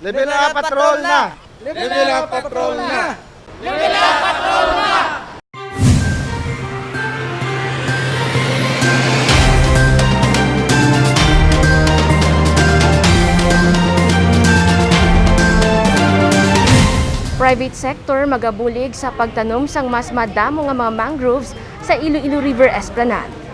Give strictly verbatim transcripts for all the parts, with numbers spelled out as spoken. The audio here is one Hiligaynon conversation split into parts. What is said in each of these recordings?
Level up, patrol na! Level up, patrol na! Private sector magabulig sa pagtanom sang mas madamo nga mga mangroves sa Iloilo River Esplanade.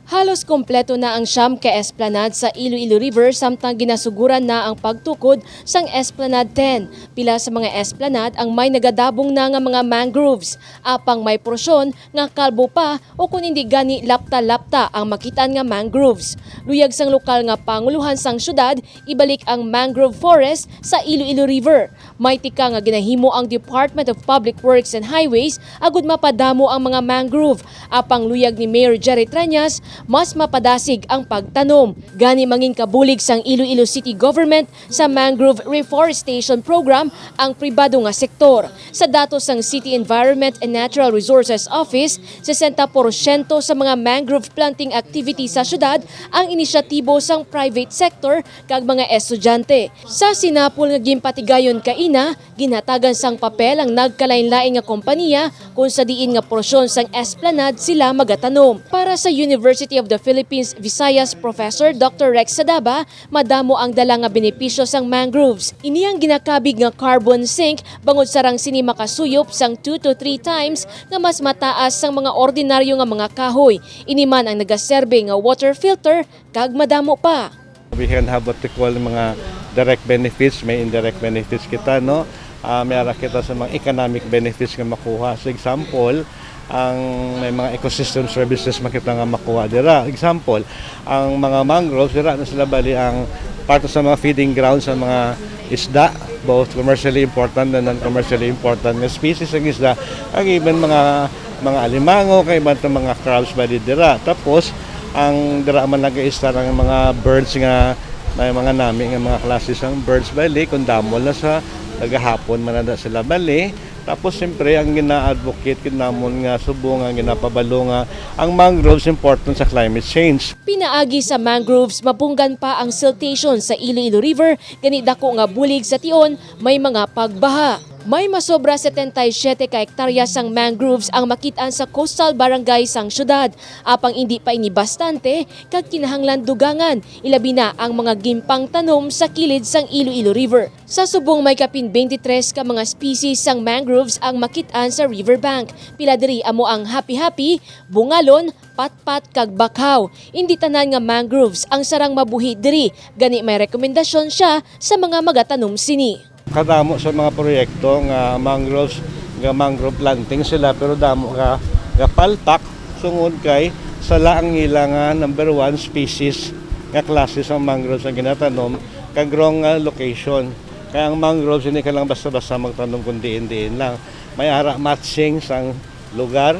Halos kompleto na ang siyam ka esplanade sa Iloilo River samtang ginasuguran na ang pagtukod sang Esplanade ten. Pila sa mga esplanade ang may nagadabong na nga mga mangroves, apang may porsyon nga kalbo pa o kon indi gani lapta-lapta ang makit-an nga mangroves. Luyag sang lokal nga pangulohan sang syudad, ibalik ang mangrove forest sa Iloilo River. May tikang nga ginahimo ang Department of Public Works and Highways agud mapadamo ang mga mangrove. Apang luyag ni Mayor Jerry Treñas, mas mapadasig ang pagtanom. Gani mangin kabulig sang Iloilo City Government sa Mangrove Reforestation Program ang pribado nga sektor. Sa datos sang City Environment and Natural Resources Office, sesenta porsyento sa mga mangrove planting activity sa syudad ang inisyatibo sang private sector kag mga estudyante. Sa sinapol nga ginpatigayon kaina, ginhatagan sang papel ang nagkalainlain nga kompanya kon sa diin nga porsyon sang esplanade sila magatanom. Para sa University of the Philippines Visayas Professor Doctor Rex Sadaba, madamo ang dala nga benepisyo sang mangroves. Ini ang ginakabig nga carbon sink, bangod sarang sini makasuyop sang two to three times nga mas mataas sang mga ordinaryo nga mga kahoy. Ini man ang nagaserbe nga water filter kag madamo pa. We can have what we call mga direct benefits, may indirect benefits kita, no? Ah, may ara kita sa mga economic benefits nga makuha. Sa example, ang may mga ecosystem services makita nga makuha dira. Example, ang mga mangroves dira na sila bali ang part sa mga feeding ground sa mga isda, both commercially important and non-commercially important nga species ang isda, ang even mga mga alimango, kay iban mga crabs bali dira. Tapos ang dira man nagaistar ang mga birds nga may mga nami nga mga klase sang birds bali, kung damo na sa nagahapon man na sila bali. Tapos siyempre ang gina-advocate gid namon nga subong nga ginapabalo nga ang mangroves important sa climate change. Pinaagi sa mangroves, mapunggan pa ang siltation sa Iloilo River, gani dako nga bulig sa tion may mga pagbaha. May masobra setenta y siete ka hektarya sang mangroves ang makit-an sa coastal barangay sang syudad, apang indi pa ini bastante kag kinahanglan dugangan, ilabi na ang mga ginpangtanom sa kilid sang Iloilo River. Sa subong may kapin twenty-three ka mga species sang mangroves ang makit-an sa riverbank. Pila diri amo ang hapi-hapi, bungalon, patpat kag bakhaw. Indi tanan nga mangroves ang sarang mabuhi diri, gani may rekomendasyon sia sa mga magatanom sini. Kadamo sa mga proyekto nga mangroves, nga mangrove planting sila, pero damo nga gapalpak tungod kay sala ang ila nga number one species nga klase sa mangroves ang ginatanom kag wrong nga location. Kaya ang mangroves hindi ka lang basta-basta magtanom kung diin-diin lang. May ara matching sang lugar,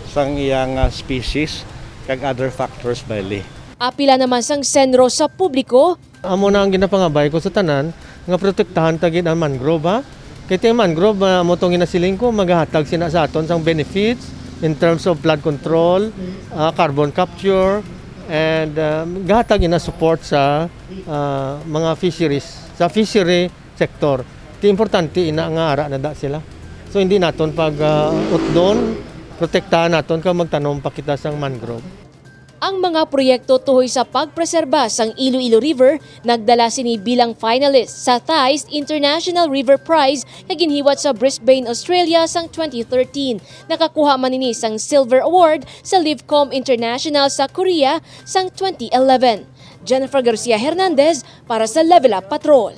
sang iya nga species, kag other factors bali. Apila naman sang senro sa publiko. Amo na ang ginapangabay ko sa tanan nga protektahan ta gid ang mangrove, ha. Kay ti mangrove, ah, amo tong ginasiling ko, magahatag sina sa aton sang benefits in terms of flood control, ah, carbon capture, and ah, gahatag ina support sa ah, mga fisheries, sa fishery sector. Ti importante ina nga ara na da sila. So hindi naton pag ah, utdon, protektahan naton kag magtanom pa kita sang mangrove. Ang mga proyekto tuhoy sa pagpreserba sang Iloilo River nagdala sini bilang finalist sa Theis International River Prize nga ginhiwat sa Brisbane, Australia sang twenty thirteen. Nakakuha man ini sang Silver Award sa Livcom International sa Korea sang twenty eleven. Jennifer Garcia Hernandez para sa Level Up Patrol.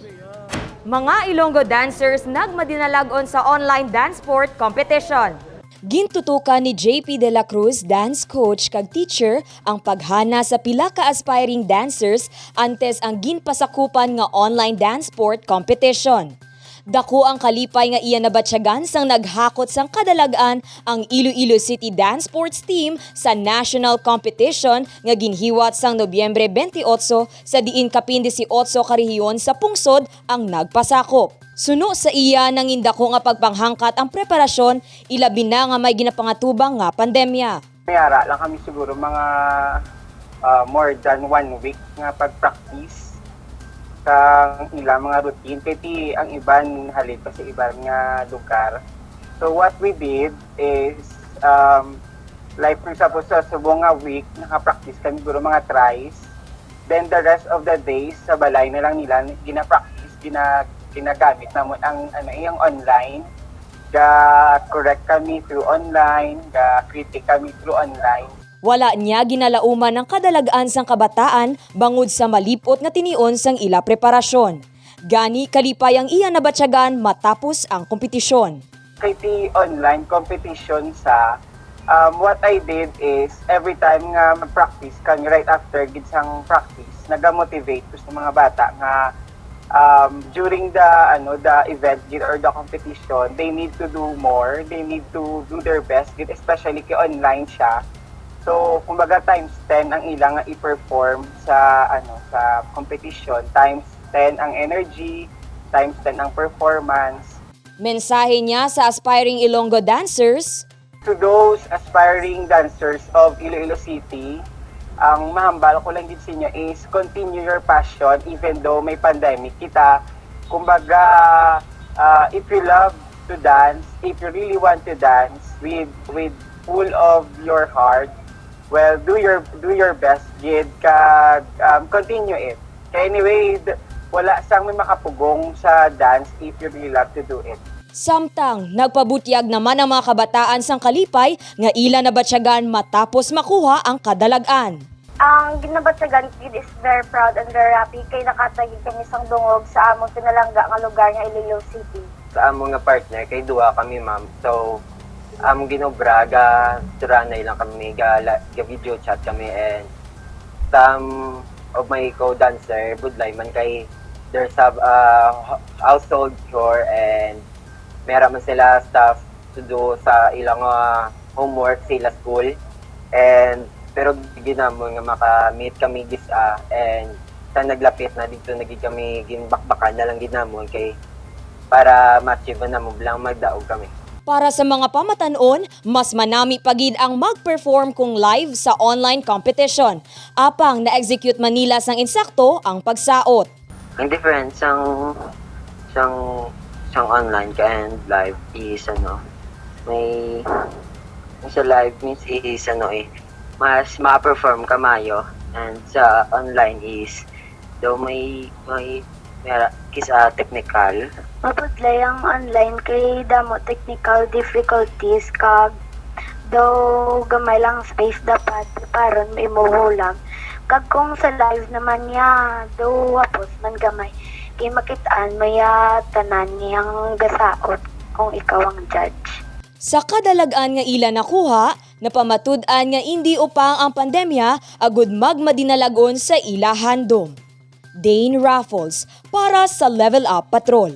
Mga Ilonggo dancers nagmadinalag-on sa online dance sport competition. Gintutukan ni J P De La Cruz, dance coach kag teacher, ang paghana sa pila ka aspiring dancers antes ang ginpasakupan nga online dance sport competition. Daku ang kalipay nga iya nabatyagan sang naghakot sang kadalag-an ang Iloilo City Dance Sports Team sa national competition nga ginhiwat sang Nobyembre twenty-eight, sa diin kapin disiotso ka rehiyon sa pungsod ang nagpasakop. Suno sa iya, nangindako nga pagpanghangkat ang preparasyon, ilabi na nga may ginapangatubang nga pandemya. May ara lang kami siguro mga ah, more than one week nga pag-practice. sang ilang mga routine, kay ti ang iban halin pa sa iban nga lugar. So what we did is, um, like for example, sa subong nga week, naka-practice kami siguro mga thrice. Then the rest of the days, sa balay na lang nila gina-practice, gina-, ginagamit namon ang, ano, iyang online. Ga-correct kami through online, ga-critic kami through online. Wala niya ginalauman ang kadalag-an sang kabataan bangod sa malip-ot nga tinion sang ila preparasyon. Gani, kalipay ang iya nabatyagan matapos ang kompetisyon. Kay ti online competition sa, um, what I did is every time nga mag-practice kami, right after gid sang practice, naga-motivate ko sa mga bata nga, um, during the, ano, the event gid or the competition, they need to do more, they need to do their best gid, especially kay online siya. So, kumbaga, times ten ang ilang nga i-perform sa, ano, sa competition, times ten ang energy, times ten ang performance. Mensahe niya sa aspiring Ilonggo dancers. To those aspiring dancers of Iloilo City, ang mahambal ko lang gid sa inyo is continue your passion even though may pandemic kita. Kumbaga, ah, if you love to dance, if you really want to dance with, with full of your heart, well, do your, do your best gid, kag, um, continue it. Kay anyway, d-, wala sang may makapugong sa dance if you really love to do it. Samtang nagpabutyag naman ang mga kabataan sang kalipay nga ila nabatyagan matapos makuha ang kadalag-an. Ang ginabatyagan gid is very proud and very happy kay nakatagig kami sang dungog sa among pinalangga nga lugar nga Iloilo City. Sa among nga partner, kay duha kami, ma'am. So, among ginobra, ga turanay lang kami, ga, ga video chat kami, and some of my co-dancer, budlay man kay there's a, uh, household chore, and mera man sila stuff to do sa ilang, uh, homework sa ila school. And, pero ginamon nga maka-meet kami gis-a, and sa naglapit na dito, naging kami ginbakbakan na lang ginamon kay para ma-achieve na mo lang magdaog kami. Para sa mga pamatan-on, mas manami pa gid ang mag-perform kung live sa online competition. Apang na-execute man nila sang insakto ang pagsaot. Ang difference sang, sang, sang online ka and live is, ano, may, sa live means is, ano, eh, mas ma-perform ka mayo, and sa online is daw may, may, may kis-a technical. Mabudlay ang online kay damo technical difficulties kag daw gamay lang space dapat paron mo imo hulag. Kag kung sa live naman niya, daw hapos man gamay kay makit-an mo ya tanan niyang gasaot kung ikaw ang judge. Sa kadalag-an nga ila nakuha, napamatud-an nga indi upang ang pandemya agud magmadinalag-on sa ila handom. Dane Raffles para sa Level Up Patrol.